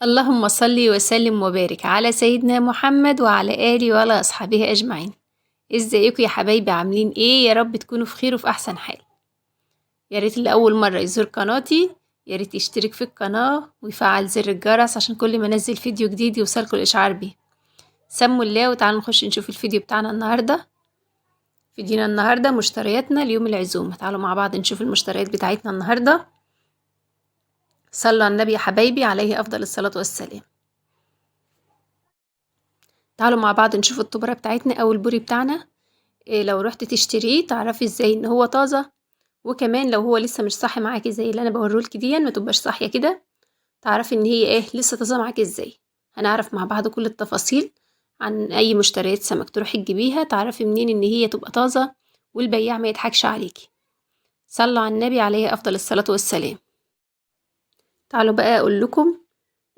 اللهم صل وسلم وبارك على سيدنا محمد وعلى آله وعلى أصحابه أجمعين. ازيكم يا حبايبي؟ عاملين ايه؟ يا رب تكونوا في خير وفي أحسن حال. يا ريت اللي أول مرة يزور قناتي يا ريت يشترك في القناة ويفعل زر الجرس عشان كل ما انزل فيديو جديد يوصلكوا الإشعار بيه. سموا الله وتعالوا نخش نشوف الفيديو بتاعنا النهاردة. فيديونا النهاردة مشترياتنا ليوم العزومة. تعالوا مع بعض نشوف المشتريات بتاعتنا النهاردة. صلوا على النبي يا حبايبي عليه أفضل الصلاة والسلام. تعالوا مع بعض نشوف الطبرة بتاعتنا أو البوري بتاعنا. إيه لو رحت تشتريه تعرفي ازاي ان هو طازة، وكمان لو هو لسه مش صاحي معاكي زي اللي انا بوريهولك دي، ما تبقاش صاحية كده، تعرفي ان هي ايه لسه طازة معاكي ازاي. هنعرف مع بعض كل التفاصيل عن اي مشتريات سمك تروحي تجيبيها، تعرفي منين ان هي تبقى طازة والبياع ما يضحكش عليكي. صلوا على النبي عليه افضل الصلاة والسلام. تعالوا بقى اقول لكم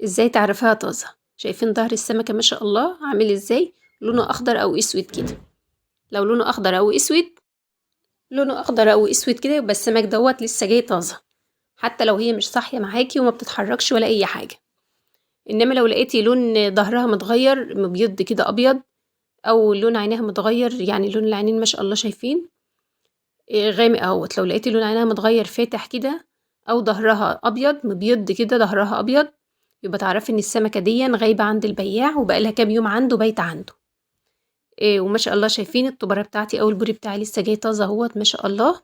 ازاي تعرفيها طازة. شايفين ظهر السمكة ما شاء الله عامل ازاي؟ لونه اخضر او اسود كده. لو لونه اخضر او اسود، لونه اخضر او اسود كده، يبقى السمك دوت لسه جاي طازة، حتى لو هي مش صاحية معاكي وما بتتحركش ولا اي حاجة. انما لو لقيتي لون ظهرها متغير مبيض كده ابيض، او لون عينيها متغير، يعني لون العينين ما شاء الله شايفين غامق اهوت، لو لقيتي لون عينيها متغير فاتح كده او ظهرها ابيض مبيض كده ظهرها ابيض، يبقى تعرفي ان السمكة دي غايبة عند البياع وبقالها كام يوم عنده، بايته عنده. وما شاء الله شايفين الطبره بتاعتي او البوري بتاعي لسه جاي طازة اهوت ما شاء الله،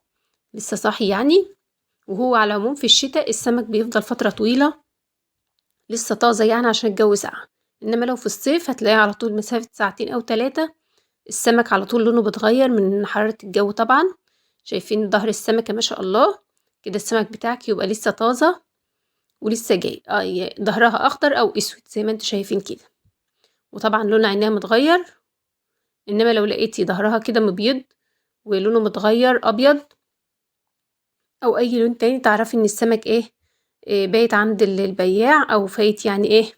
لسه صاحي يعني. وهو على العموم في الشتاء السمك بيفضل فترة طويلة لسه طازة يعني عشان الجو ساقع، انما لو في الصيف هتلاقيه على طول مسافة ساعتين او 3 السمك على طول لونه بيتغير من حرارة الجو طبعا. شايفين ظهر السمكة ما شاء الله كده، السمك بتاعك يبقى لسه طازة ولسه جاي، ظهرها اخضر او اسود زي ما انتوا شايفين كده، وطبعا لون عينيها متغير. انما لو لقيتي ظهرها كده مبيض ولونه متغير ابيض او اي لون تاني، تعرفي ان السمك ايه بايت عند البياع او فايت، يعني ايه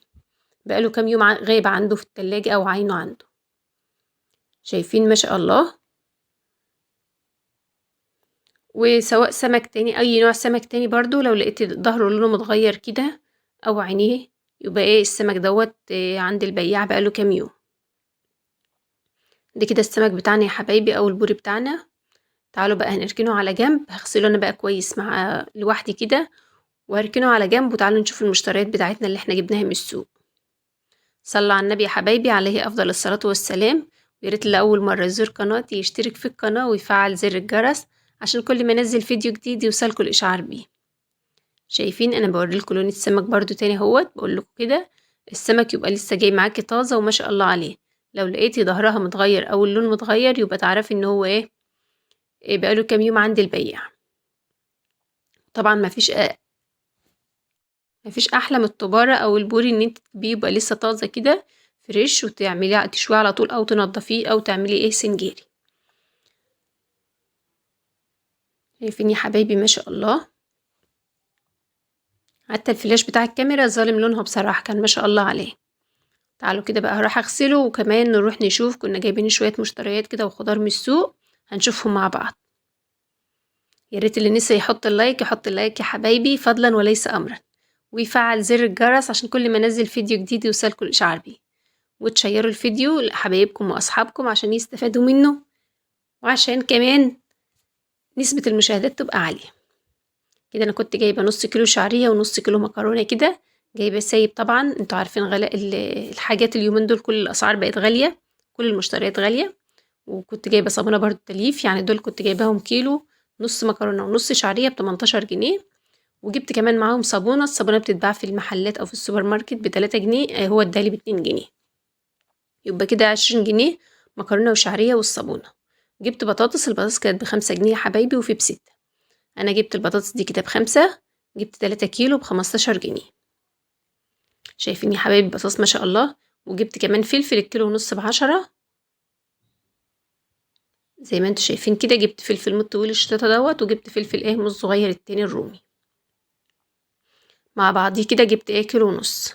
بقاله كام يوم غايب عنده في التلاجة او عينه عنده. شايفين ما شاء الله. وسواء سمك تاني اي نوع سمك تاني برضو، لو لقيتي ظهره لونه متغير كده او عينيه، يبقى ايه السمك دوت عند البياع بقاله كام يوم. ده كده السمك بتاعنا يا حبايبي او البوري بتاعنا. تعالوا بقى هنركنه على جنب، هغسله انا بقى كويس مع لوحدي كده وهركنه على جنب، وتعالوا نشوف المشتريات بتاعتنا اللي احنا جبناها من السوق. صلوا على النبي يا حبايبي عليه افضل الصلاة والسلام. ويا ريت اللي اول مرة يزور قناتي يشترك في القناة ويفعل زر الجرس عشان كل ما انزل فيديو جديد يوصلكوا الاشعار بيه. شايفين انا بوريلكوا لون السمك برضو تاني اهوت، بقول لكم كده السمك يبقى لسه جاي معاكي طازة وما شاء الله عليه. لو لقيتي ظهرها متغير او اللون متغير يبقى تعرفي ان هو ايه بقاله كام يوم عند البياع. طبعا مفيش احلى من الطباره او البوري ان انت تجيبيه يبقى لسه طازة كده fresh، وتعمليه تشويه على طول او تنضفيه او تعملي ايه سنجاري. شايفين يا حبايبي ما شاء الله، حتى الفلاش بتاع الكاميرا ظالم لونها بصراحة، كان ما شاء الله عليه. تعالوا كده بقى هروح اغسله، وكمان نروح نشوف كنا جايبين شوية مشتريات كده وخضار من السوق، هنشوفهم مع بعض. يا ريت اللي نسي يحط ال like يحط ال like يا حبايبي فضلا وليس امرا، ويفعل زر الجرس عشان كل ما انزل فيديو جديد يوصلكوا الاشعار بيه، وتشيروا الفيديو لحبايبكم واصحابكم عشان يستفادوا منه، وعشان كمان نسبة المشاهدات تبقى عالية. كده انا كنت جايبة نص كيلو شعرية ونص كيلو مكرونة كده، جايبة سايب طبعا، انتوا عارفين غلاء الحاجات اليومين دول، كل الاسعار بقت غالية، كل المشتريات غالية. وكنت جايبة صابونة برضو تليف، يعني دول كنت جايباهم كيلو، نص مكرونة ونص شعرية ب18 جنيه. وجبت كمان معاهم صابونة، الصابونة بتتباع في المحلات او في السوبر ماركت ب3 جنيه، هو ادالي ب2 جنيه، يبقى كده 20 جنيه مكرونة وشعرية والصابونة. جبت بطاطس، البطاطس كانت ب5 جنيه يا حبايبي، وفي ب6. انا جبت البطاطس دي كده ب5، جبت 3 كيلو ب15 جنيه. شايفين يا حبايبي البطاطس ما شاء الله. وجبت كمان فلفل الكيلو ونص ب10 زي ما انتوا شايفين كده. جبت فلفل من الطويل الشطاطة دوت، وجبت فلفل ايه من الصغير التاني الرومي مع بعضيه كده، جبت ايه كيلو ونص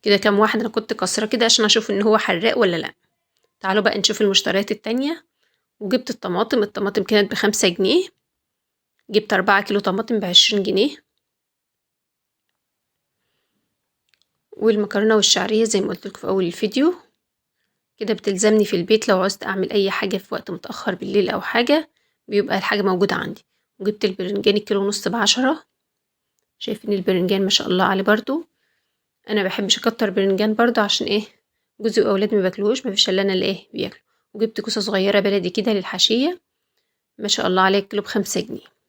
كده. كام واحد انا كنت كسره كده عشان اشوف ان هو حراق ولا لا. تعالوا بقى نشوف المشتريات التانية. وجبت الطماطم، الطماطم كانت ب5 جنيه، جبت 4 كيلو طماطم ب20 جنيه. والمكرونة والشعرية زي ما قلت لكم في أول الفيديو كده بتلزمني في البيت، لو عوزت أعمل أي حاجة في وقت متأخر بالليل أو حاجة بيبقى الحاجة موجودة عندي. وجبت البرنجان الكيلو ونص ب10، شايفين البرنجان ما شاء الله عليه برضو. أنا بحبش أكتر برنجان برضو عشان إيه، جوزي وأولادي ما بياكلوش، ما فيش إلا أنا اللي إيه بياكلوا. وجبت كوسة صغيرة بلدي كده للحشية ما شاء الله عليها، الكيلو ب5 جنيه.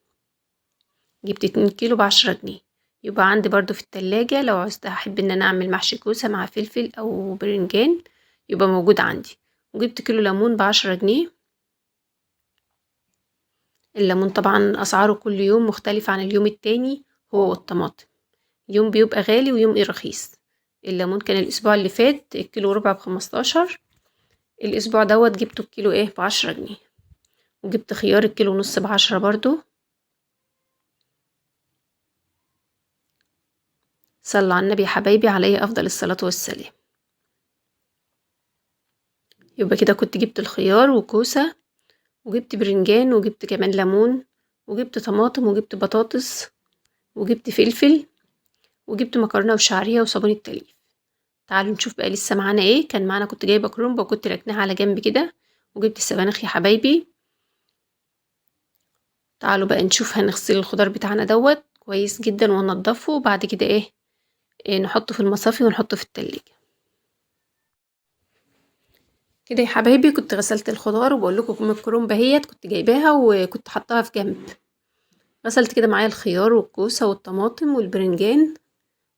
جبت 2 كيلو ب10 جنيه، يبقى عندي برضو في التلاجة لو عوزت أحب إن أنا أعمل محشي كوسة مع فلفل أو برنجان يبقى موجود عندي. وجبت كيلو ليمون ب10 جنيه. الليمون طبعا أسعاره كل يوم مختلفة عن اليوم التاني، هو والطماطم، يوم بيبقى غالي ويوم إيه رخيص. الليمون كان الأسبوع اللي فات الكيلو ربع ب15، الأسبوع دوت جبته الكيلو إيه ب10 جنيه. وجبت خيار الكيلو ونص ب10 برضو. صلوا على النبي يا حبايبي، عليه أفضل الصلاة والسلام. يبقى كده كنت جبت الخيار وكوسة، وجبت برنجان، وجبت كمان ليمون، وجبت طماطم، وجبت بطاطس، وجبت فلفل، وجبت مكرونة وشعرية وصابون التليف. تعالوا نشوف بقى لسه معانا ايه. كان معانا كنت جايبة كرنب وكنت راكناها على جنب كده، وجبت السبانخ يا حبايبي. تعالوا بقى نشوف هنغسل الخضار بتاعنا دوت كويس جدا وننضفه، وبعد كده ايه نحطه في المصافي ونحطه في التلاجة. كده يا حبايبي كنت غسلت الخضار، وبقول لكم الكرنب اهيت كنت جايباها وكنت حطاها في جنب. غسلت كده معايا الخيار والكوسه والطماطم والبرنجان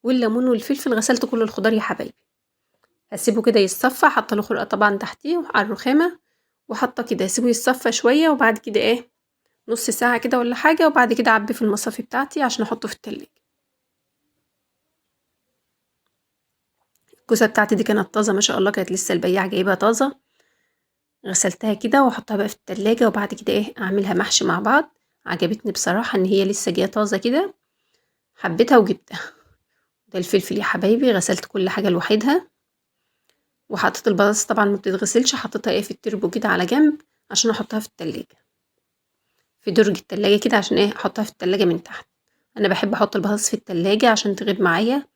والليمون والفلفل، غسلت كل الخضار يا حبايبي. هسيبه كده يتصفى، حاطه له خرقه طبعا تحتيه على الرخامه، وحاطه كده هسيبه يتصفى شوية، وبعد كده ايه نص ساعة كده ولا حاجة، وبعد كده اعبيه في المصافي بتاعتي عشان احطه في التلاجة. الكوسه بتاعتي دي كانت طازة ما شاء الله، كانت لسه البياع جايبها طازة. غسلتها كده واحطها بقى في التلاجة، وبعد كده ايه اعملها محشي مع بعض. عجبتني بصراحة ان هي لسه جاية طازة كده، حبيتها وجبتها. ده الفلفل يا حبايبي، غسلت كل حاجة لوحدها، وحطيت البطاطس طبعا ما بتتغسلش، حطيتها ايه في التربو كده على جنب عشان احطها في التلاجة، في درج التلاجة كده عشان ايه احطها في التلاجة من تحت. انا بحب احط البطاطس في التلاجة عشان تغيب معايا،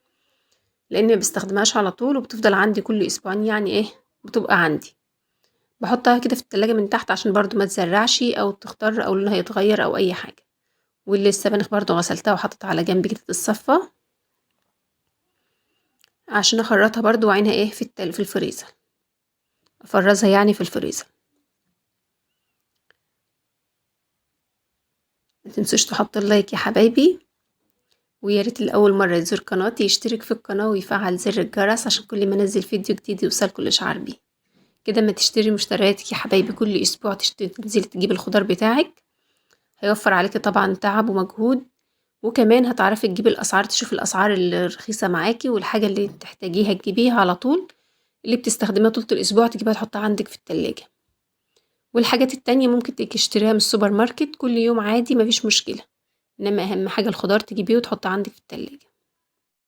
لان ما بستخدمهاش على طول وبتفضل عندي كل اسبوعين، يعني ايه بتبقى عندي. بحطها كده في التلاجة من تحت عشان برضو ما تزرعش او تخضر او لونها يتغير او اي حاجة. واللي السبانخ برضو غسلتها وحطيتها على جنب كده تتصفى عشان اخرطها برضو وعينها ايه في الفريزر، افرزها يعني في الفريزر. ما تنسوش تحطوا ال like يا حبايبي، ويا ريت الاول مرة يزور قناتي يشترك في القناة ويفعل زر الجرس عشان كل ما انزل فيديو جديد يوصلكوا الاشعار بيه. كده ما تشتري مشترياتك يا حبايبي كل اسبوع تنزلي تجيبي الخضار بتاعك، هيوفر عليكي طبعا تعب ومجهود، وكمان هتعرفي تجيبي الاسعار، تشوفي الاسعار الرخيصة معاكي، والحاجة اللي تحتاجيها تجيبيها على طول، اللي بتستخدميها طول الاسبوع تجيبيها تحطها عندك في التلاجة. والحاجات التانية ممكن تشتريها من السوبر ماركت كل يوم عادي مفيش مشكلة، انما اهم حاجة الخضار تجيبيه وتحطيه عندك في التلاجة.